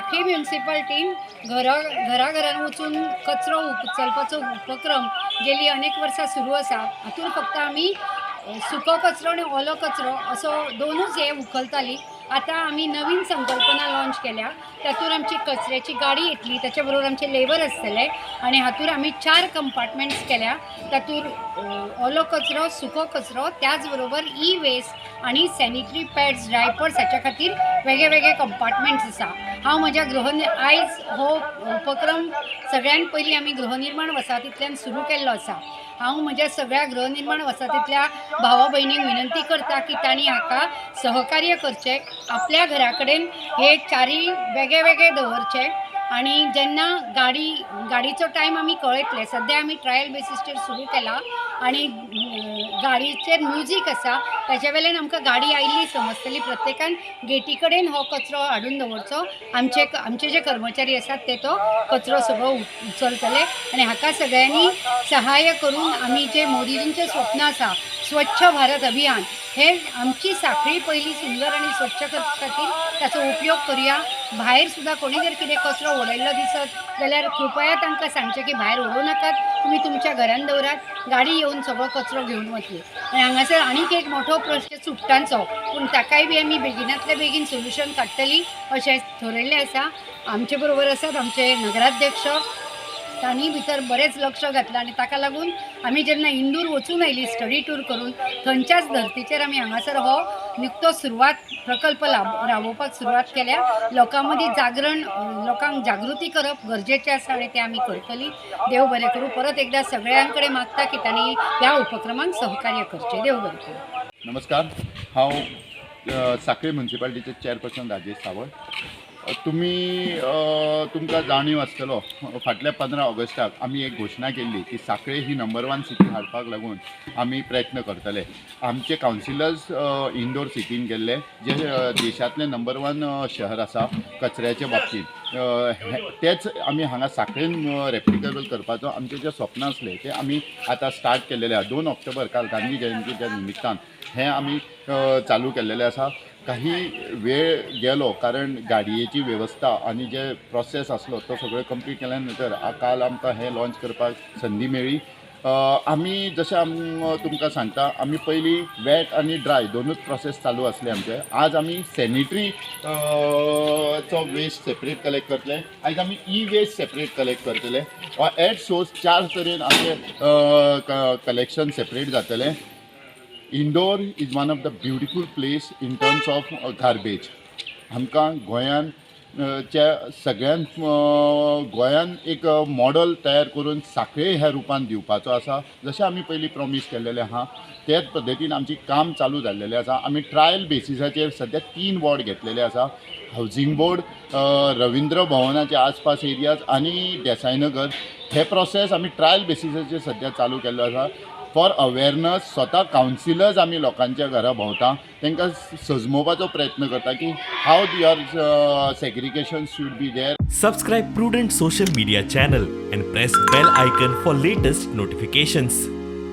सांखळी म्युन्सिपाल्टीन घरा घरा घरान वचून कचरो उचलपाचो उपक्रम गेली अनेक वर्सां सुरू आसा. हातूंत फक्त आमी सुको कचरो आनी ओलो कचरो असो दोनूच हे उखलताली. आतां आमी नवीन संकल्पना लॉन्च केल्या. तातूंत आमची कचऱ्याची गाडी येतली, ताच्या बरोबर आमचे लेबर आसतले आनी हातूंत आमी चार कंपार्टमेंट्स केल्या. तातूंत ओलो कचरो, सुको कचरो, त्याच बरोबर ई वेस्ट आनी सॅनिटरी पॅड्स, डायपर्स हाच्या खातीर वेगळे वेगळे कंपार्टमेंट्स आसा. हांव म्हज्या गृह आयज हो उपक्रम सगळ्यात पयलीं आमी गृहनिर्माण वसाहतींतल्यान सुरू केल्लो आसा. हांव म्हज्या सगळ्या गृहनिर्माण वसाहतींतल्या भावा भयणींक विनंती करता की तांणी हाका सहकार्य करचें, आपल्या घरा कडेन हे चारय वेगळे वेगळे दवरचे आनी जेन्ना गाडीचो टायम आमी कळयतले. सद्या आमी ट्रायल बेसीसचेर सुरू केला आनी गाडीचेर म्युजीक आसा, ताच्या वेल्यान आमकां गाडी आयिल्ली समजतली. प्रत्येकान गेटी कडेन हो कचरो हाडून दवरचो. आमचे आमचे जे कर्मचारी आसात ते तो कचरो सगळो उचलतले आनी हाका सगळ्यांनी सहाय्य करून आमी जे मोदीजींचें स्वप्न आसा, स्वच्छ भारत अभियान, हे आमची सांखळी पयली सुंदर आनी स्वच्छ करपा खातीर ताचो उपयोग करुया. भायर सुद्दां कोणी जर कितें कचरो उडयल्लो दिसत जाल्यार कृपया तांकां सांगचें की भायर उडोवं नाकात, तुमी तुमच्या घरान दवरात, गाडी येवन सगळो कचरो घेवन वतली. आनी हांगासर आनीक एक मोठो प्रश्न चुडटांचो, पूण ताकाय बी आमी बेगिनातले बेगीन सोल्युशन काडटली अशें थरयल्लें आसा. आमचे बरोबर आसात आमचे नगराध्यक्ष. तांणी भितर बरेंच लक्ष घातलां आनी ताका लागून आमी जेन्ना इंदूर वचून आयली स्टडी टूर करून, थंयच्याच धर्तीचेर आमी हांगासर हो निकतो सुरवात प्रकल्प राबोवपाक सुरवात केल्या. लोकां मदीं जागरण, लोकांक जागृती करप गरजेचें आसा आनी तें आमी करतली. देव बरें करूं. परत एकदां सगळ्यां कडेन मागता की तांणी ह्या उपक्रमाक सहकार्य करचें. देव बरें करूं. नमस्कार, हांव सांखळी म्युन्सिपाल्टीचे चेअरपर्सन राजेश सावळ. तुमी तुमकां जाणीव आसतलो, फाटल्या 15 ऑगस्टाक आमी एक घोशणा केल्ली की सांखळे ही नंबर वन सिटी हाडपाक लागून आमी प्रयत्न करतले. आमचे कावन्सिलर्स इंदोर सिटीन गेल्ले, जे देशांतलें नंबर वन शहर आसा कचऱ्याच्या बाबतींत. तेच आमी हांगा सांखळेन रेप्लिकेबल करपाचो आमचें जें स्वप्न आसलें तें आमी आतां स्टार्ट केल्लेलें आसा. 2 ऑक्टोबर, काल गांधी जयंतीच्या निमित्तान हें आमी चालू केल्लेलें आसा. काही वेळ गेलो, कारण गाडयेची वेवस्था आनी जे प्रोसेस आसलो तो सगळो कंप्लीट केल्या नंतर काल आमकां हें लॉन्च करपाक संदी मेळ्ळी. आमी जशें तुमकां सांगता, आमी पयलीं वेट आनी ड्राय दोनूच प्रोसेस चालू आसले आमचे. आज आमी सॅनिटरी चो वेस्ट सेपरेट कलेक्ट करतले. आयज आमी ई वेस्ट सेपरेट कलेक्ट करतले. एट सोर्स चार तरेन आमचे कलेक्शन सेपरेट जातलें. Indore is one of the beautiful place in terms of garbage. आमकां गोंयान च्या सगळ्यान गोंयान एक मॉडल तयार करून सांखळे ह्या रुपान दिवपाचो आसा. जशें आमी पयलीं प्रॉमीस केल्लेलें आहा, त्याच पद्दतीन आमची काम चालू जाल्लेलें आसा. आमी ट्रायल बेसिसाचेर सद्या तीन वॉर्ड घेतलेले आसा: हावजींग बोर्ड, रवींद्र भवनाचे आसपास एरियाज आनी देसायनगर. हे प्रोसेस आमी ट्रायल बेसिसाचेर सद्या चालू केल्लो आसा फॉर अवेरनस. स्वता कावन्सिलर्स आमी लोकांच्या घरा भोंवता, तांकां सजमोवपाचो प्रयत्न करता की how your segregation should be there. Subscribe Prudent Social Media channel and press bell icon for latest notifications.